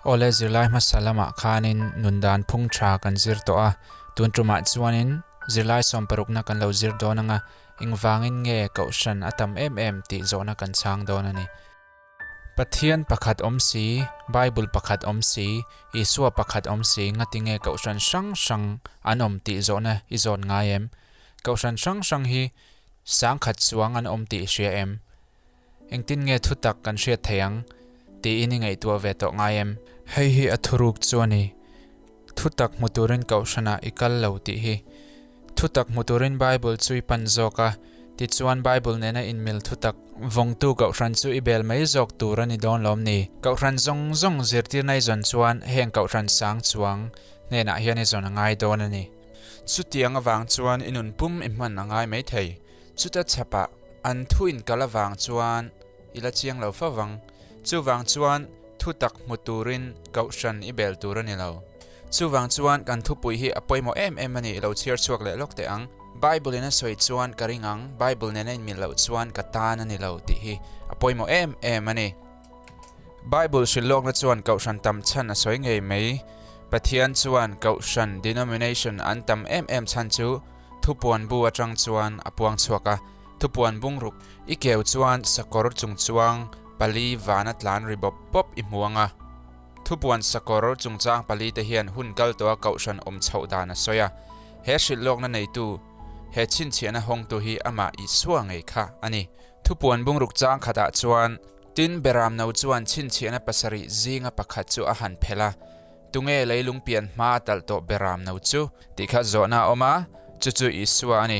Awle zirlai hmasa lamah khanin nundan phung tha kan zir tawh a, tun tumah chuanin zirlai sawmparukna kan lo zir dawn anga engvangin nge kohhran a tam em em tih zawhna kan chhang dawn a ni. Pathian pakhat awm si, Bible pakhat awm si, Isua pakhat awm si ngatinge kohhran hrang hrang an awm tih zawhna i zawt ngai em? Kohhran hrang hrang hi sangkhat chuang an awm tih i hria em? Engtin nge thutak kan hriat thei ang? tiin i ngaihtuah ve tawh ngai em? Hei hi a thuruk chu a ni. Thutak hmu turin kohhranah i kal lo tih hi. Thutak hmu turin Bible chu i pan zawk a, tichuan Bible nena inmil thutak vawngtu kohhran chu i bel mai zawk tur a ni dawn lawm ni? Kohhran zawng zawng zirtirna i zawn chuan heng kohhran sang chuang hnenah hian i zawn a ngai dawn a ni. Chutiang avang chuan i nun pum i hman a ngai mai thei. Chuta chhapah an thu inkal avang chuan i la chiang lo fo vang. Chuvang chuan thutak hmu turin kohhran i bel tur a ni lo. Chuvang chuan kan thupui hi a pawimawh em em a ni, lo chhiar chhuak leh lawk teh ang. Bible in a sawi chuan ka ring ang, Bible nena inmil loh chuan ka tan a ni lo tih hi a pawimawh em em a ni. Bible hrilh lawkna chuan kohhran tam chhan a sawi ngei mai. Pathian chuan kohhran, denomination, an tam em em chhan chu thupuan bu atang chuan a puang chhuak a. Thupuan bungruk i keu chuan sakawr chungchuang pali vana tlan ri bawp bawp i hmu ang a. Thupuan sakawr chungchang palite hian hun kal tawha kohhran awm chhoh dan a sawi a. He hrilh lawkna neitu, he chhinchhiahna hawngtu hi amah Isua ngei kha a ni. Thupuan bungruk chang khatah chuan, Tin, Beramno chuan chhinchhiahna pasarih zinga pakhat chu a han phelh a, Tunge leilung pian hma talh tawh Beramno chu? Tih kha zawhna a awm a, chu chu Isua a ni.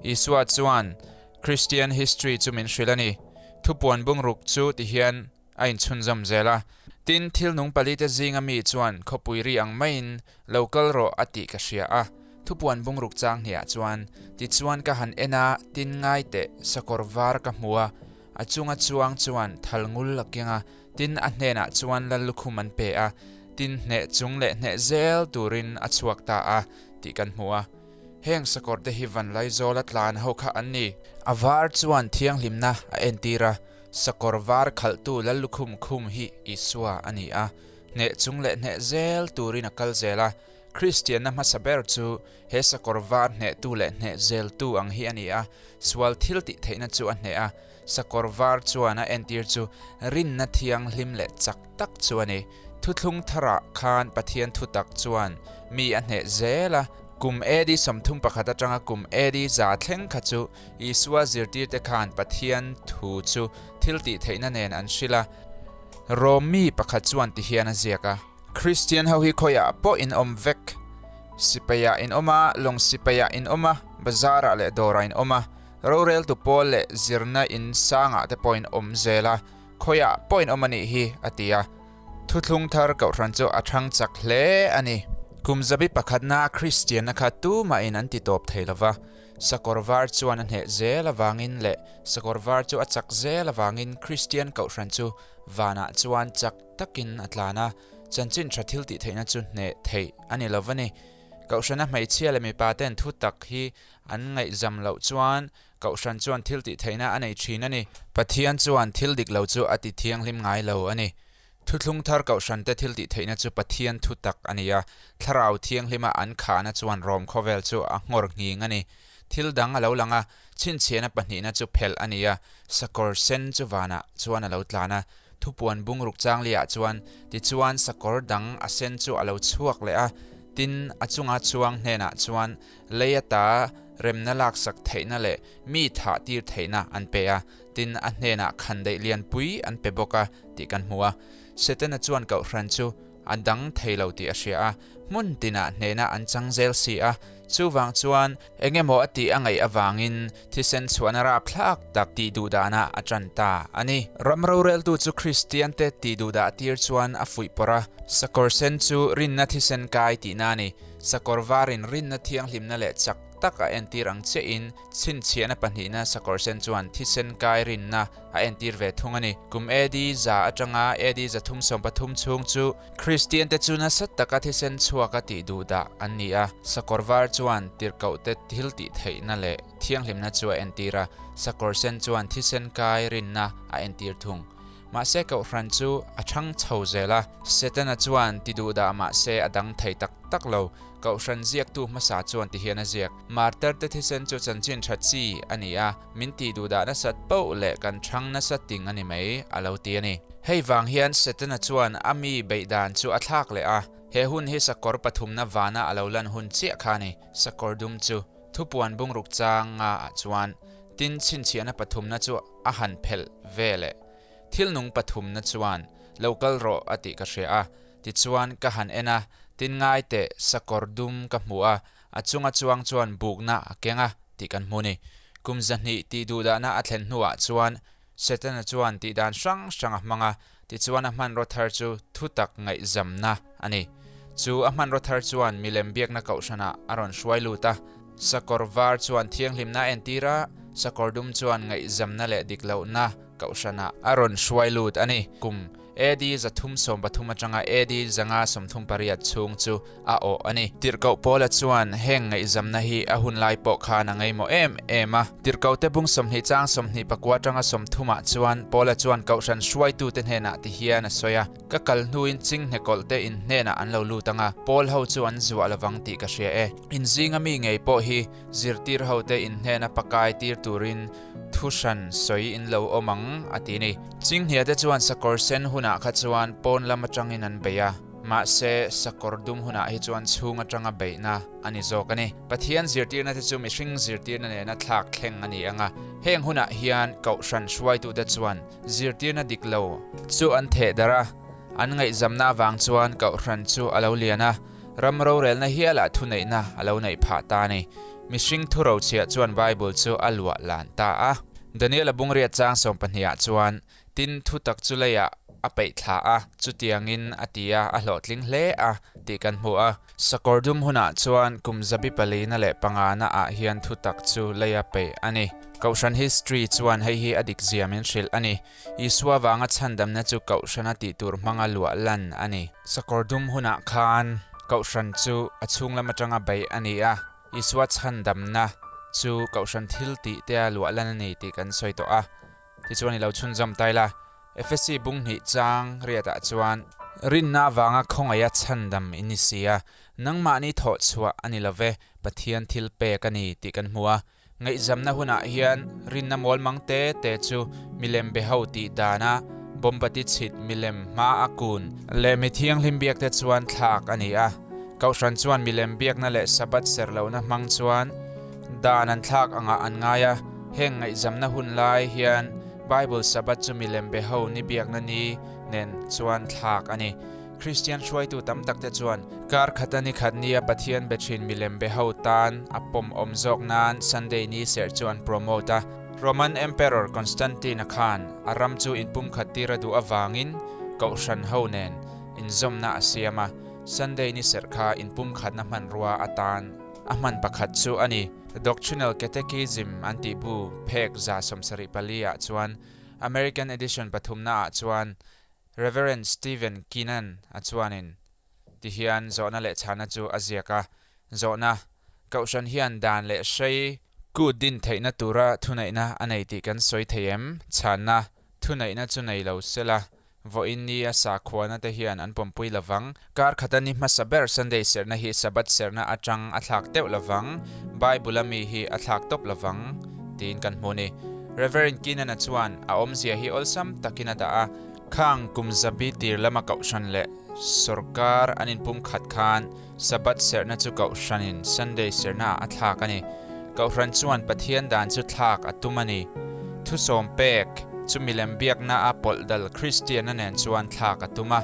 Isua chuan Christian history chu min hrilh a ni. Thupuan bungruk chu tihian a inchhunzawm zel a. Tin, thil nung palite zinga mi chuan khawpui ri ang maiin lo kal rawh a tih ka hria a. Thupuan bungruk chang hniah chuan, Tichuan ka han en a, tin ngai teh, sakawr var ka hmu a, a chunga chuang chuan thal ngul a keng a, tin a hnenah chuan lal lukhum an pe a, tin hneh chung leh hneh zel turin a chhuak ta a, tih kan hmu a. Heng sakawr te hi Vanlaizawl a tlan ho kha an ni. A var chuan thianghlimna a entir a, sakawr var khalhtu lal lukhum khum hi Isua a ni a, hneh chung leh hneh zel turin a kal zel a. Kristianna hmasa ber chu he sakawr var hnehtu leh hneh zeltu ang hi a ni a, sual thil tih theihna chu a hneh a, sakawr var chuan a entir chu rinna thianghlim leh chak tak chu a ni. Thuthlung tharah khan Pathian thutak chuan mi a hneh zel a, kum AD 31 atanga kum AD 100 thleng kha chu Isua zirtirte khan Pathian thu chu thil tih theihna nen an hrilh a. Rom mi pakhat chuan tihian a ziak a. Kristian ho hi khawiah pawh in awm vek. Sipaiah in awm a, lawng sipaiah in awm a, bazarah leh dawrah in awm a, roreltu pawl leh zirna in sangah te pawh in awm zel a, Khawiah pawh in awm a nih hi, a ti a. Thuthlung thar kohhran chu a thang chak hle a ni. Kum zabi pakhatna Kristianna kha tumahin an ti tawp thei lo va, sakawr var chuan a hneh zel avangin leh sakawr var chu a chak zel avangin Kristian kohhran chu vanah chuan chak takin a tlan a, chanchin tha thil tih theihna chu hneh theih a ni lo va ni. Kohhrana hmeichhia leh mipa ten thu tak hi an ngaihzam loh chuan Kohhran chuan thil tih theihna a nei thin a ni. Pathian chuan thil dik lo chu a ti thianghlim ngai lo a ni. Thuthlung thar Kohhrante thil tih theihna chu Pathian thu tak a ni a, Thlarau Thianghlima an khahna chuan Rom khawvel chu a nghawr nghing a ni. Thil dang a lo lang a, chhinchhiahna pahnihna chu phelh a ni a, sakawr sen chu vanah chuan a lo tlan a, thupuan bungruk changliah chuan tichuan sakawr dang a sen chu a lo chhuak leh a, tin a chunga chuang hnenah chuan Lei ata remna laksak theihna leh mi thah tir theihna an pe a, tin a hnenah khandaih lianpui an pe bawk a tih kan hmu a. Setana chuan Kohhran chu a dang thei lo tih a hria a, hmun tinah hnehna an chang zel si a, chuvang chuan eng emaw a tih a ngaih avangin thisen chhuahna rapthlak tak tih duhdahnah a tan ta a ni. Ram roreltu chu Kristiante tih duhdah tir chuan a fuihpawrh a, sakawr sen chu rinna thisen kai tihna a ni. Sakawr varin rinna thianghlimna leh chak tak a entir ang chiahin chhinchhiahna pahnihna sakawr sen chuan thisen kai rinna a entir ve thung a ni. Kum AD 100 atanga AD 333 chhung chu Kristiante chu nasa taka thisen chhuaka tih duh dah an ni a. Sakawr var chuan tirhkohte thil tih theihna leh thianghlimna chu a entir a, sakawr sen chuan thisen kai rinna a entir thung. Mahse Kohhran chu a chhang chho zel a, Setana chuan ti duh dah mahse a dang thei tak tak lo. Kohhran ziaktu hmasa chuan ti hian a ziak, Martar te thisen chu chanchin tha chi a ni a, min ti duh dah nasat poh leh kan chhang nasa ting a ni mai, a lo ti a ni. Hei vang hian Setana chuan a mi beih dan chu a thlak leh a, he hun hi sakawr pathumna vana a lo lan hun chiah kha a ni, sakawr dum chu. Thupuan bungruk chang nga ah chuan tin chhinchhiahna pathumna chu a han phelh ve leh. Thil nung pathumna chuan, Lo kal rawh a tih ka hria a. Tichuan ka han en a, tin ngai teh sakawr dum ka hmu a, a chunga chuang chuan bukna a keng a tih kan hmu ni. Kum 200 tih duhdahna a thlen hnuah chuan Setana chuan tihdan hrang hrang a hmang a, tichuan a hmanraw thar chu thutak ngaihzamna a ni. Chu a hmanraw thar chuan milem biakna kohhranah a rawn hruai lut a, sakawr var chuan thianghlimna a entir a, sakawr dum chuan ngaihzamna leh dik lohna kohhranah a rawn hruai lut a ni. Kum AD 313 atanga AD 538 chhung chu a awh a ni. Tirhkoh Paula chuan heng ngaihzamna hi a hun lai pawh khan a ngaimawh em em a. Tirhkohte bung 20 chang 24 atanga 30 ah chuan Paula chuan kohhran hruaitute hnenah ti hian a sawi a, Ka kal hnuin chinghne kawlhte in hnenah an lo lut ang a, Paul ho chu an zuah lovang tih ka hria e. In zinga mi ngei pawh hi zirtir hote in hnena pakai tir turin thu hran sawi in lo awm ang, a ti ni. Chinghnia te chuan sakawr sen hunah kha chuan pawn lam atangin an bei a, mahse sakawr dum hunah hi chuan chhung atanga beihna a ni zawk a ni. Pathian zirtirna te chu mihring zirtirna nena thlak thleng a ni ang a, heng hunah hian kohhran hruaitute chuan zirtirna dik lo chu an theh darh a, an ngaihzamna avang chuan kohhran chu a lo lian a, ram rorelna hialah thuneihna a lo neih phah ta a ni. Mihring thurochhiah chuan Bible chu a luah lan ta a. Daniel-a bungriat chang 12 ah chuan, Tin, thutak chu leiah a peih thla a, chutiangin a ti a, a hlawhtling hle a, tih kan hmu a. Sakawr dum hunah chuan kum zabi palina leh pangana ah hian thutak chu leia peih a ni. Kohhran history chuan hei hi a dik zia min hrilh a ni. Isua vanga chhandamna chu Kohhrana tih tur hmanga luah lan a ni. Sakawr dum hunah khan Kohhran chu a chhung lam atanga beih a ni a, Isua chhandamna chu Kohhran thil tih tea luah lan a ni tih kan sawi tawh a. Tichuan i lo chhunzawm tai la, Efesi bung hnih chang riatah chuan. Rinna avanga khawngaiha chhandam i ni si a, nangmahni thawh chhuah a ni lo ve, Pathian thil pek a ni tih kan hmu a. Ngaihzamna hunah hian rinna mawl mang te te chu milem be ho tih dana bombati chhit milem hma a kun leh mi thianghlim biak te chuan thlak a ni a. Kohhran chuan milem biakna leh Sabbath serh lohna hmang chuan dan an thlak angah an ngai a. Heng ngaihzamna hun lai hian Bible Sabbath chu milem be ho ni biakna ni nen chuan thlak a ni. Kristian hruaitu tam tak te chuan kar khata ni khat nia Pathian be thin milem be ho tan a pawm awm zawk nan Sunday ni serh chu an promote a. Roman Emperor Constantine-a khan a ram chu inpumkhat tir a duh avangin Kohhran ho nen inzawmna a siam a, Sunday ni serh kha inpumkhatna hmanrua atan a hman pakhat chu a ni. Doctrinal Catechism an tih bu phek 74 ah chuan American Edition pathumna ah chuan Rev. Stephen Keenan a chuanin tihian zawhna leh chhana chu a ziak a, Zawhna, Kohhran hian dan leh hrei kut din theihna tura thuneihna a nei tih kan sawi thei em? Chhanna, Thuneihna chu nei lo sela, vawiin ni a sakhuana te hian an pawmpui lovang. Kar khata ni hmasa ber Sunday serhna hi Sabbath serhna atang a thlak deuh lovang, Bible a mi hi a thlak tawp lovang, tiin kan hmu ni. Rev. Keenan-a chuan a awmzia hi awlsam takin a dah a. Khang kum zabi tir lama kohhran leh sorkar an inpumkhat khan Sabbath serhna chu kohhranin Sunday serhnaah a thlak a ni. Kohhran chuan Pathian dan chu thlak a tum a ni. Thusawm pek chu milem biakna a pawlh dal Kristianna nen chuan thlak a tum a.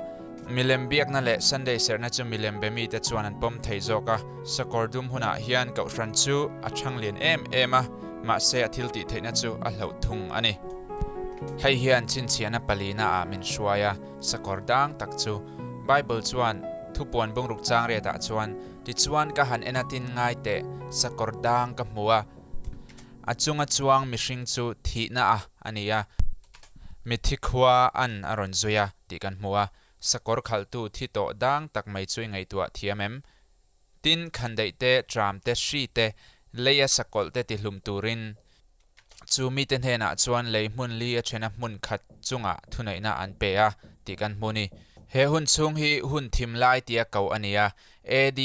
Milem biakna leh Sunday serhna chu milem be mite chuan an pawm thei zawk a. Sakawr dum hunah hian kohhran chu a chhang lian em em a, mahse a thil tih theihna chu a hloh thung a ni. Hei hian chhinchhiahna palina ah min hruai a, sakawr dang tak chu. Bible chuan thupuan bungruk chang riatah chuan, Tichuan ka han en a tin ngai teh, sakawr dang ka hmu a, a chunga chuang mihring chu thihna a a ni a, mitthi khua an a rawn zui a tih kan hmu a, sakawr khalhtu thi tawh dang tak mai chu i ngaihtuah thiam em? Tin, khandaih te, tram te, hri te, leia sakawlh te tihlum turin. Chu mite hnenah chuan lei hmun li a thena hmun khat chungah thuneihna an pe a tih kan hmu ni. He hun chhung hi hun thim lai tia koh a ni a, AD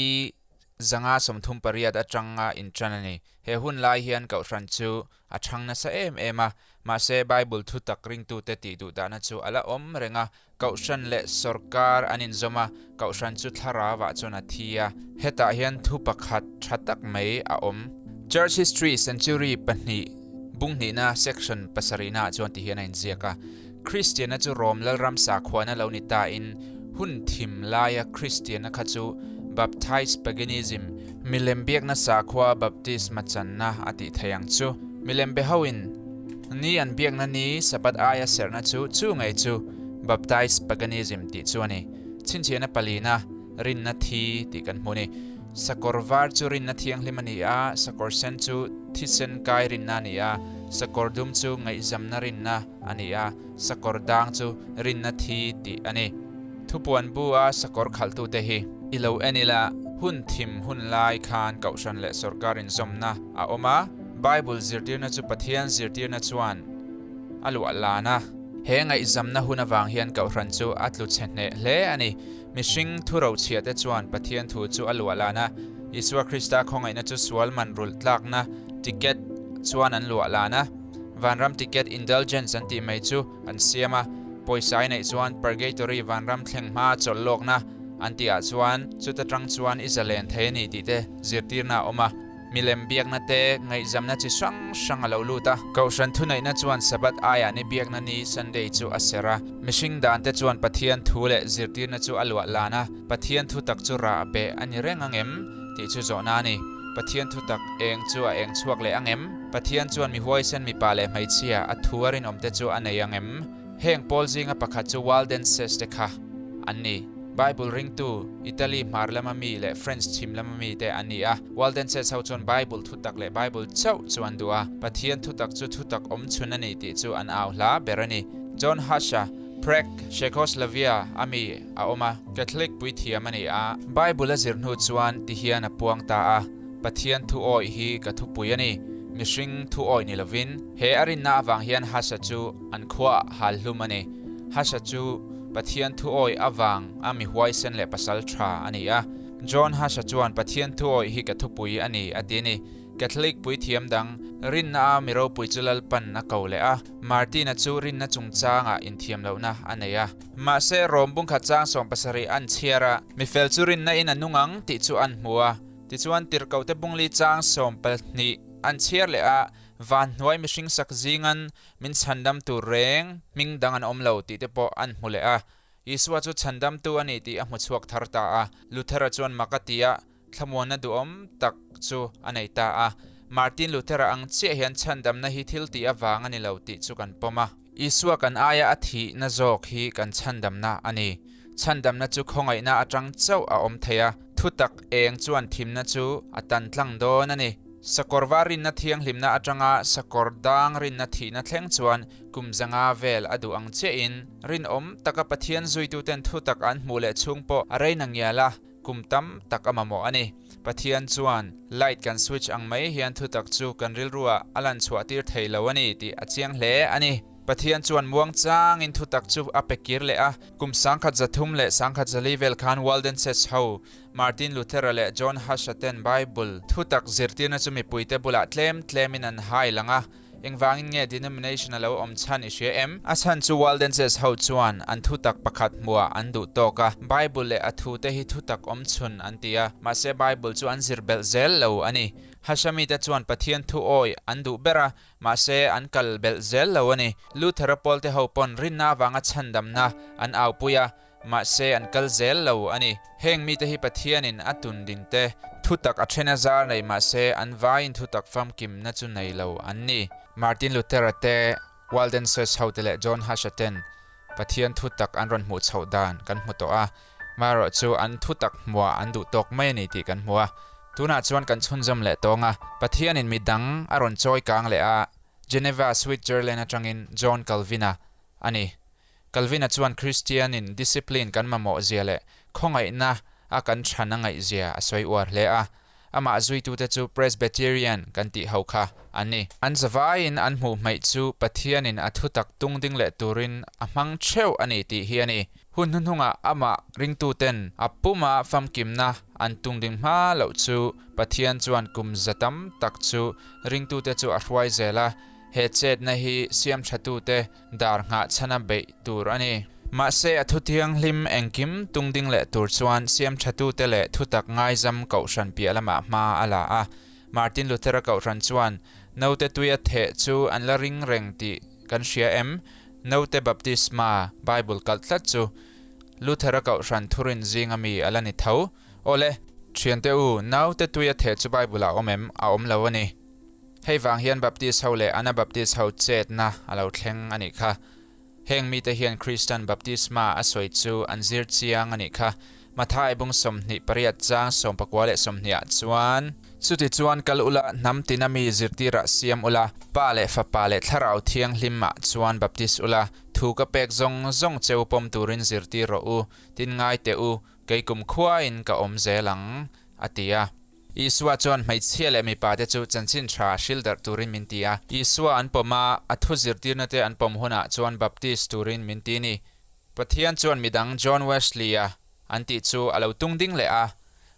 538 atanga intan a ni. He hun lai hian kohhran chu a thang nasa em em a, mahse Bible thutak ringtute tih duhdahna chu a la awm reng a, Kohhran leh sawrkar an inzawm a, Kohhran chu thlarauah chuan a thi a. Hetah hian thu pakhat tha tak mai a awm. Church History Century pahnih bung hnihna section pasarihnaah chuan ti hian a inziak a, Kristianna chu Rom Lalram sakhuana lo ni tain hun thim laia Kristianna kha chu Baptist Paganism, milem biakna sakhua baptisma channa a tih theih ang chu. Milem be hoin ni an biakna ni Sabbath aia serhna chu chu ngei chu Baptist Paganism tih chu a ni. Chhinchhiahna palina, rinna thi tih kan hmu ni. Sakawr var chu rinna thianghlim a ni a, sakawr sen chu thisen kai rinna a ni a, sakawr dum chu ngaihzamna rinna a ni a, sakawr dang chu rinna thi tih a ni. Thupuan bu a sakawr khalhtute hi i lo en ila, hun thim hun lai khan Kohhran leh sawrkar inzawmna a awm a, Bible zirtirna chu Pathian zirtirna chuan a luah lan a. He ngaihzamna hun avang hian Kohhran chu a tlu chhe hneh hle a ni. Mihring thurochhiahte chuan Pathian thu chu a luah lan a, Isua Krista khawngaihna chu sual man rulh tlakna ticket chuan an luah lan a, vanram ticket indulgence an tih mai chu an siam a, pawisa i neih chuan purgatory vanram thleng hma chawlh lawkna an tih ah chuan chuta tang chuan i zalen thei a ni tih te zirtirna a awm a. Milem biakna te ngaihzamna chi hrang hrang a lo lut a. Kohhran thuneihna chuan Sabbath aiah ni biakna ni Sunday chu a serh a. Mihring dan te chuan Pathian thu leh zirtirna chu a luah lan a, Pathian thutak chu rah beh a ni reng ang em? tih chu zawhna a ni. Pathian thutak eng chu a eng chhuak leh ang em? Pathian chuan mi huaisen mipa leh hmeichhia a thu a rinawm te chu a nei ang em? Heng pawl zinga pakhat chu Waldenses te kha an ni. Bible ringtu, Italy hmar lama mi leh French chhim lama mi te an ni a. Waldenses ho chuan Bible thutak leh Bible chauh chu an duh a, Pathian thutak chu thutak awm chhun a ni tih chu an au hla ber a ni. John Huss-a, Prague, Czechoslavia a mi a awm a, Catholic puithiam a ni a. Bible a zir hnu chuan ti hian a puang ta a, Pathian thu awih hi ka thupui a ni, mihring thu awih ni lovin. He a rinna avang hian Huss-a chu an khuaah hal hlum a ni. Huss-a chu Pathian thu awih avang a mi huaisen leh pasal tha a ni a. John Huss-a chuan Pathian thu awih hi ka thupui a ni a ti a ni. Catholic puithiam dang rinna a mi ropui chu Lalpan a ko leh a. Martin-a chu rinna chungchangah inthiam lohna a nei a. Mahse, Rom bungkhat chang 70 an chhiar a, mi fel chu rinna in a nung ang tih chu an hmu a. Tichuan, Tirhkohte bungli chang 12 an chhiar leh a, Van hnuai mihring sak zingan min chhandam tur reng hming dang an awm lo tih te pawh an hmu leh a. Isua chu chhandamtu a ni tih a hmu chhuak thar ta a. Luther-a chuan mak a ti a, thlamuanna duhawm tak chu a nei ta a. Martin Luther-a ang chiah hian chhandamna hi thil tih avang a ni lo tih chu kan pawm a. Isua kan aia a thihna zawk hi kan chhandamna a ni. Chhandamna chu khawngaihna atang chauh a awm thei a, thutak eng chuan thimna chu a tan tlang dawn a ni. Sakawr var rinna thianghlimna atanga sakawr dang rinna thihna thleng chuan kum zanga vel a duh ang chiahin, rinawm taka Pathian zuituten thutak an hmuh leh chhung pawh a rei na ngial a, kum tam tak a mamawh a ni. Pathian chuan light kan switch ang mai hian thutak chu kan rilruah a lan chhuah tir thei lo a ni tih a chiang hle a ni. Pathian chuan muang changin thutak chu a pe kir leh a. Kum 1334 vel khan Waldenses ho, Martin Luther-a leh John Huss-a ten Bible thutak zirtirna chu mipuite bulah tlem tlemin an hai lang a. Engvangin nge denomination a lo awm chhan i hria em? A chhan chu Waldenses ho chuan an thutak pakhat hmuah an duh tawk a, Bible leh a thute hi thutak awm chhun an ti a, mahse Bible chu an zir belh zel lo a ni. Hashamite chuan Pathian thu awi an duh ber a, mahse an kal belh zel lo a ni. Luther-a pawlte ho pawn rinna avanga chhandamna an aupui a, Mahse an kal zel lo a ni. Heng mite hi Pathianin a tun din te, thutak a then a zar nei mahse an vaiin thutak famkimna chu nei lo an ni. Martin Luther-a te, Waldenses ho te leh John Huss-a ten Pathian thutak an rawn hmuh chhoh dan kan hmu tawh a, marawh chu an thutak hmuah an duh tawk mai a ni tih kan hmu a. Tunah chuan kan chhunzawm leh tawng a, Pathianin midang a rawn chawi kang leh a, Geneva, Switzerland atangin John Calvin-a a ni. Calvin-a chuan Kristianin discipline kan mamawh zia leh khawngaihna a kan chhan a ngaih zia a sawi uar hle a. Amah zuitute chu Presbyterian kan tih ho kha an ni. An zavaiin an hmuh hmaih chu Pathianin a thutak tung ding leh turin a hmang theuh a ni tih hi a ni. Hun hnuhnungah amah ringtuten a puma famkimna an tung ding hma loh chu Pathian chuan kum za tam tak chu ringtute chu a hruai zel a, he chetna hi siamthatute dar nghah chhana beih tur a ni. Mahse a thu thianghlim engkim tung ding leh tur chuan siamthatute leh thutak ngaizam kohhran piah lamah hma a la a. Martin Luther-a kohhran chuan naute tuia theh chu an la ring reng tih kan hria em? Naute baptisma Bible kalh tlat chu Luther-a kohhran thurin zinga mi a la ni tho. Awle, thiante u, naute tuia theh chu Bible-ah a awm em? A awm lo a ni. Hei vang hian Baptist ho leh Anabaptist ho chetna a lo thleng a nih kha. Heng mite hian Kristan baptisma a sawi chu an zir chiang a nih kha. Mathai bung 28 chang 19 leh 20 ah chuan, Chutichuan kal ula, hnam tina mi zirtirah siam ula, Pa leh Fapa leh Thlarau Thianghlim ah chuan baptis ula, thu ka pek zawng zawng cheu pawm turin zirtir rawh u, tin ngai teh u, kei kum khuain ka awm zel ang, a ti a. Isua chuan hmeichhia leh mipa te chu chanchin tha hril darh turin min ti a. Isua an pawm a, a thu zirtirna te an pawm hunah chuan baptis turin min ti ni. Pathian chuan midang John Wesley-a an tih chu a lo tung ding leh a.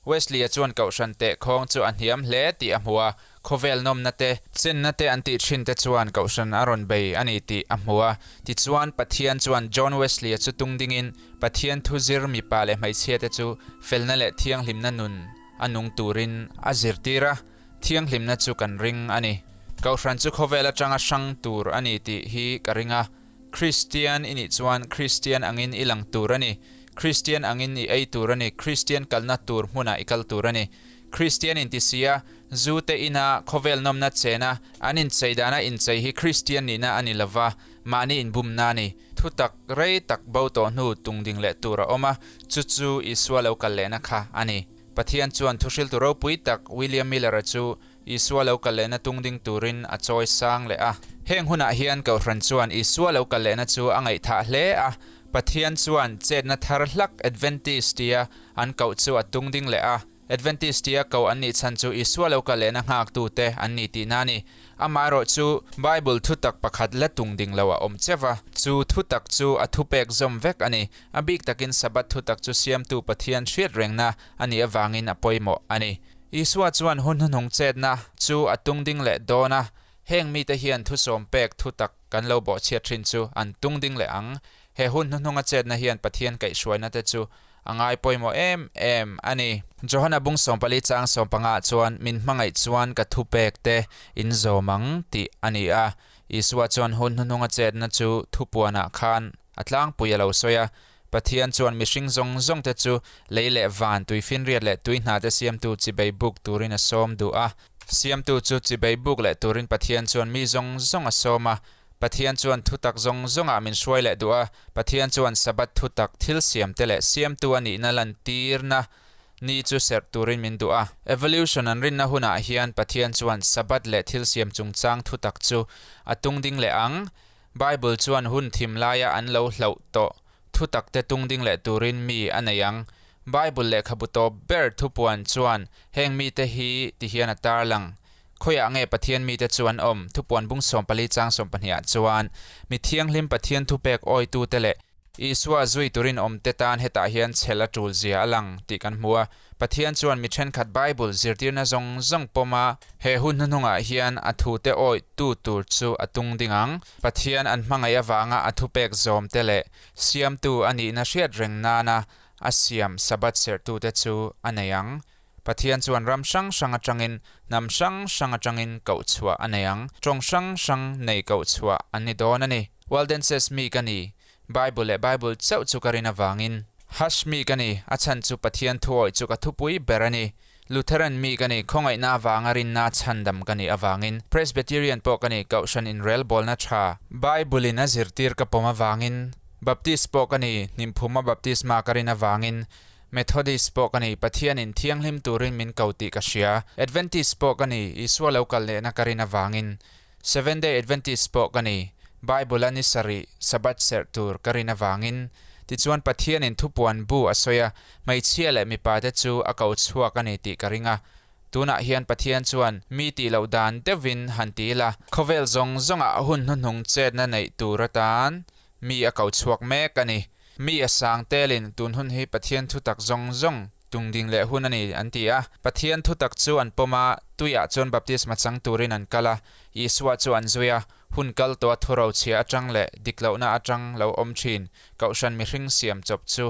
Wesley-a chuan kohhran teh khawng chu a hniam hle tih a hmu a, khawvel nawmna te, chenna te an tih thin te chuan kohhran a rawn bei a ni tih a hmu a. Tichuan, Pathian chuan John Wesley-a chu tung dingin Pathian thu zir mipa leh hmeichhia te chu felna leh thianghlimna nun a nung turin a zirtir a, thianghlimna chu kan ring a ni. Kohhran chu khawvel atanga hrang tur a ni tih hi ka ring a, Kristian i nih chuan Kristian angin i lang tur a ni, Kristian angin i ei tur a ni, Kristian kalna tur hmunah i kal tur a ni. Kristian inti si a, zu te ina khawvel nawmna chena an inchei dana inchei hi Kristian nihna a ni lova, mahni inbumna a ni. Thutak rei tak bo tawh hnu tungding leh tur a awm a, chu chu Isua lo kal lehna kha a ni. Pathian chuan thuhriltu ropui tak William Miller-a chu Isua lo kal lehna tungding turin a chawi sang leh a. Heng hunah hian Kohhran chuan Isua lo kal lehna chu a ngaihthah hle a, Pathian chuan chetna thar hlak Adventist tia an koh chu a tungding leh a. Adventist tia koh an nih chhan chu Isua lo kal lehna nghaktute an ni tihna a ni. Amaherawh chu Bible thutak pakhat la tung ding lo a awm cheu va, chu thutak chu a thupek zawm vek a ni. A bik takin Sabbath thutak chu Siamtu Pathian hriat rengna a nih avangin a pawimawh a ni. Isua chuan hun hnuhnung chetna chu a tung ding leh dawn a, heng mite hian thusawm pek thutak kan lo bawhchhiat thin chu an tung ding leh ang. He hun hnuhnunga chetna hian Pathian kaihhruaina te chu a ngai pawimawh em em a ni. Johana bung 14 chang 15 chuan min hmangaih chuan ka thupek te in zawm ang tih a ni a. Isua chuan hun hnuhnunga chetna chu thupuanah khan a tlangpui a lo sawi a. Pathian chuan mihring zawng zawng te chu lei leh van, tuifinriat leh tui hna te siamtu chibei buk turin a sawm duh a. Siamtu chu chibei buk leh turin Pathian chuan mi zawng zawng a sawm a. Pathian chuan thutak zawng zawngah min hruai leh duh a, Pathian chuan Sabbath thutak thil siamte leh siamtu a nihna lantirna ni chu serh turin min duh a. Evolution an rinna hunah hian Pathian chuan Sabbath leh thil siam chungchang thutak chu a tung ding leh ang. Bible chuan hun thim laia an lo hlauh tawh thutak te tung ding leh turin mi a nei ang. Bible lehkhabu tawp ber thupuan chuan heng mite hi ti hian a tarlang. Khawiah nge Pathian mite chu an awm? Thupuan bung 14 chang 12 ah chuan, Mi thianghlim Pathian thupek awitute leh Isua zui turin awmte tan hetah hian chhel a tul zia a lang tih kan hmu a. Pathian chuan mi thenkhat Bible zirtirna zawng zawng pawm a, he hun hnuhnungah hian a thute awihtu tur chu a tung ding ang. Pathian an hmangaih avanga a thupek zawmte leh siamtu a nihna hriat reng nana a siam Sabbath serhtute chu a nei ang. Pathian chuan ram hrang hrang atangin, hnam hrang hrang atangin koh chhuah a nei ang. Tawng hrang hrang nei koh chhuah an ni dawn a ni. Waldenses mi ka ni. Bible leh Bible chauh chu ka rin avangin. Hush mi ka ni. A chhan chu Pathian thuawih chu ka thupui ber a ni. Lutheran mi ka ni. Khawngaihna avanga rinna chhandam ka nih avangin. Presbyterian pawh ka ni. Kohhran inrelbawlna tha. Bible-in a zirtir ka pawm avangin. Baptist pawh ka ni. Hnimphuma baptisma ka rin avangin. Methodist pawh ka ni, Pathianin thianghlim turin min ko tih ka hria. Adventist pawh ka ni, Isua lo kal lehna ka rin avangin. Seventh Day Adventist pawh ka ni, Bible-a ni sarih, Sabbath serh tur ka rin avangin. Tichuan Pathianin thupuan bu a sawi a, hmeichhia leh mipate chu a ko chhuak a ni tih ka ring a. Tunah hian Pathian chuan mi tih loh dan deuhvin han ti ila, khawvel zawng zawngah hun hnuhnung chetna neih tur atan mi a ko chhuak mek a ni. Mi a sang telin tun hun hi Pathian thutak zawng zawng tungding leh hun a ni an ti a. Pathian thutak chu an pawm a, tuiah chuan baptisma chang turin an kal a, Isua chu an zui a, hun kal tawha thurochhia atang leh diklohna atang lo awm thin Kohhran mihring siam chawp chu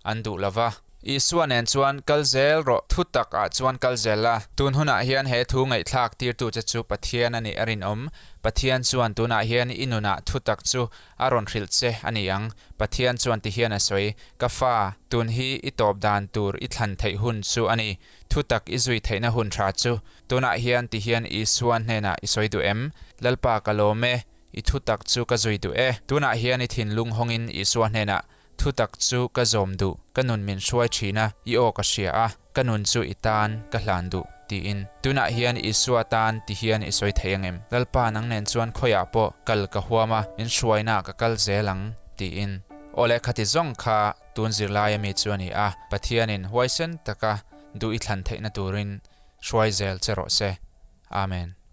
an duh lo va. Isua nen chuan kal zel rawh, thu tak ah chuan kal zel la. Tun hunah hian he thu ngaihthlak tirtu che chu Pathian a nih a rinawm. Pathian chuan tunah hian i nunah thu tak chu a rawn hrilh che a ni ang. Pathian chuan ti hian a sawi, Ka fa, tun hi i tawp dan tur i thlan theih hun chu a ni. Thu tak i zui theihna hun tha chu. Tunah hian ti hian Isua hnenah i sawi duh em? Lalpa ka lawm e, i thu tak chu ka zui duh e. Tunah hian i thinlung hawngin Isua hnenah Thutak chu ka zawm duh, ka nun min hruai thin a, i aw ka hria a, ka nun chu i tan ka hlan duh, tiin. Tunah hian Isua tan ti hian i sawi thei angem? Lalpa nang nen chuan khawiah pawh kal ka huam a, min hruainaah ka kal zel ang, tiin. Aw leh khati zawng kha tun zirlai ami chu a ni a, Pathianin huaisen taka duh i thlan theihna turin hruai zel che rawh se. Amen.